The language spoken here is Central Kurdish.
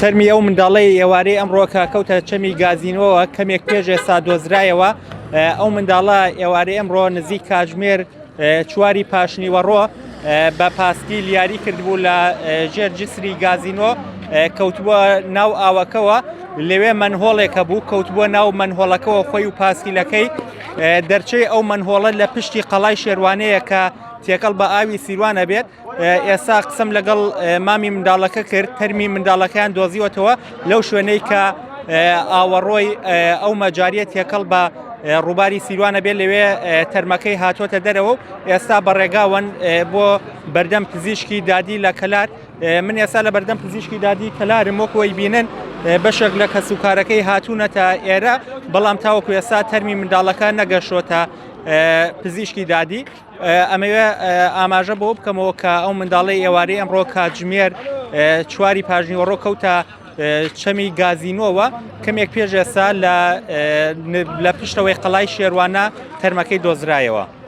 تەرمی ئەو منداڵەی ئێوارەی ئەمڕۆ کە کەوتە چەمی گازینۆوە کەمێک پێش ئێستا دۆزرایەوە ئەو منداڵە ئێوارەی ئەمڕۆ نزیک کاتژمێر چواری پاشنیوەڕۆ بە پاسکیل یاری کردبوو لە ژێر جسری گازینۆ کەوتبووە ناو ئاوەکەوە لەوێ مەنهۆڵێکە بوو کەوتبووە ناو مەنهۆڵەکەەوە خۆی و پاسکیلەکەی دەرچەی ئەو مەنهۆڵە لە پشتی قەڵای شێروانەیە کە تێکەڵ بە ئاوی سیروانە بێت ئێستا قسەم لەگەڵ مامی منداڵەکە کرد تەرمی منداڵەکەیان دۆزیوەتەوە لەو شوێنەی کە ئاوەڕۆی ئەو مەجاریە تێکەڵ بە ڕووباری سیروانە بێت لەوێ تەرمەکەی هاتۆتە دەرەوە و ئێستا بەڕێگاوەن بۆ بەردەم پزیشکی دادی لە کەلار من ئێستا لە بەردەم پزیشکی دادی کەلارم وەکوەی بینن بەشێک لە کەسوکارەکەی هاتوونەتە ئێرە بەڵام تاوەکو ئێستا تەرمی منداڵەکە نەگەشتۆتە پزیشکی دادی ئەمەوێ ئاماژە بۆ بکەمەوە کە ئەو منداڵەی ئێوارەی ئەمڕۆ کاتژمێر چواری پاژنیوەڕۆ کەوتە چەمی گازینۆوە کەمێک پێش ئێستا لە پشتەوەی قەڵای شێروانە تەرمەکەی دۆزرایەوە.